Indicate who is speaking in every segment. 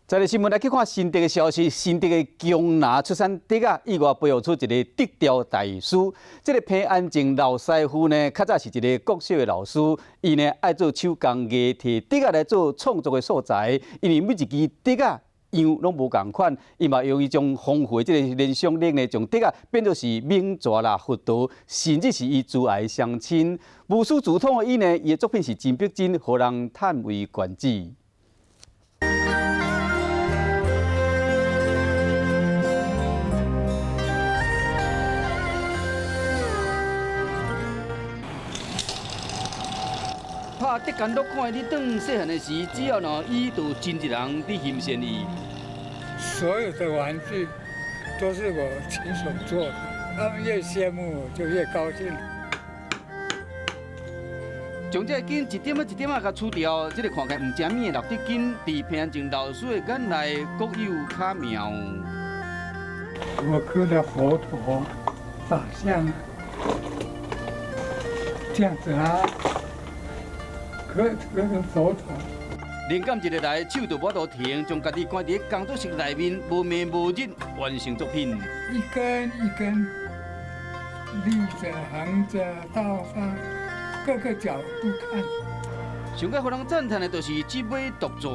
Speaker 1: 再來新聞來去看新竹的消息，新竹的強拿出產竹仔，意外培育出一个竹雕大師。這个彭安靜老師傅呢，較早是一个國小的老師，伊呢愛做手工藝，提竹仔來做創作的素材。因為每一支竹仔樣攏無仝款，伊嘛用伊將豐富的這个聯想力呢，將竹仔變做是冥蛇啦、佛陀，甚至是伊摯愛的雙親。無師自通的伊呢，伊的作品是真逼真，予人嘆為觀止。拍竹竿都看伊轉細漢的時，只要呢伊就真濟人佇欣賞伊。
Speaker 2: 所有的玩具都是我親手做的，他們越羨慕我就越高興。
Speaker 1: 將這个筋一點仔一點仔共除掉，這个看起來毋正物的綠竹筋，佇彭安靜老師的眼內各有巧妙。
Speaker 2: 我刻的佛陀、大象，這樣子啊。刻佛陀。
Speaker 1: 靈感一个來，手就無法度停，將家己關佇工作室內面，無暝無日完成作品。
Speaker 2: 一根一根立著、橫著、倒放，各個角度看。
Speaker 1: 上蓋予人讚嘆的，就是這尾毒蛇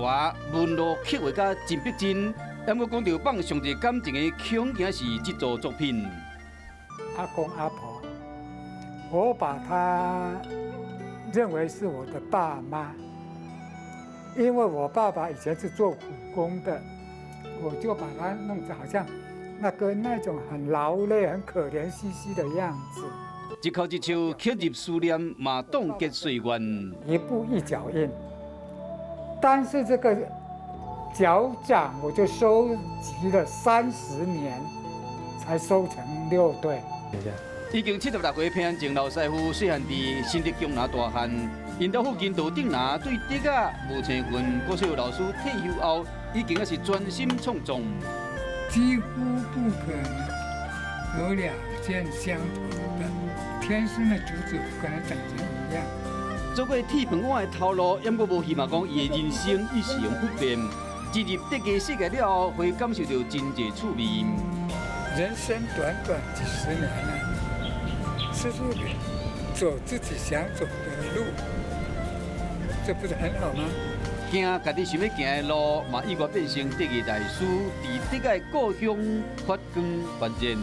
Speaker 1: 紋路刻畫甲真逼真。不過講著放上濟感情的，恐驚是這組作品。
Speaker 2: 阿公阿婆，我把他認為是我的爸媽，因為我爸爸以前是做苦工的，我就把他弄得好像那個那種很勞累、很可憐兮兮的樣子。
Speaker 1: 一口一手刻入思念，嘛凍結歲月。
Speaker 2: 一步一腳印，但是這個腳掌我就收集了30年，才收成六對。
Speaker 1: 已經76歲，彭安靜老師傅細漢佇新竹強拿大漢，𪜶兜附近道頂拿對竹仔無生份。國小老師退休後，已經是專心創作。
Speaker 2: 幾乎不可能有兩件相同的，天生的竹子不可能長成一樣。
Speaker 1: 做過鐵飯碗的頭路，猶閣無希望講伊的人生一成不變。進入竹藝世界了後，會感受到真濟趣味。
Speaker 2: 人生短短幾十年啊，是不是走自己想走的路，這不是很好嗎？
Speaker 1: 行家己想欲行的路，嘛意外變成竹藝大師，佇竹仔的故鄉發光發熱。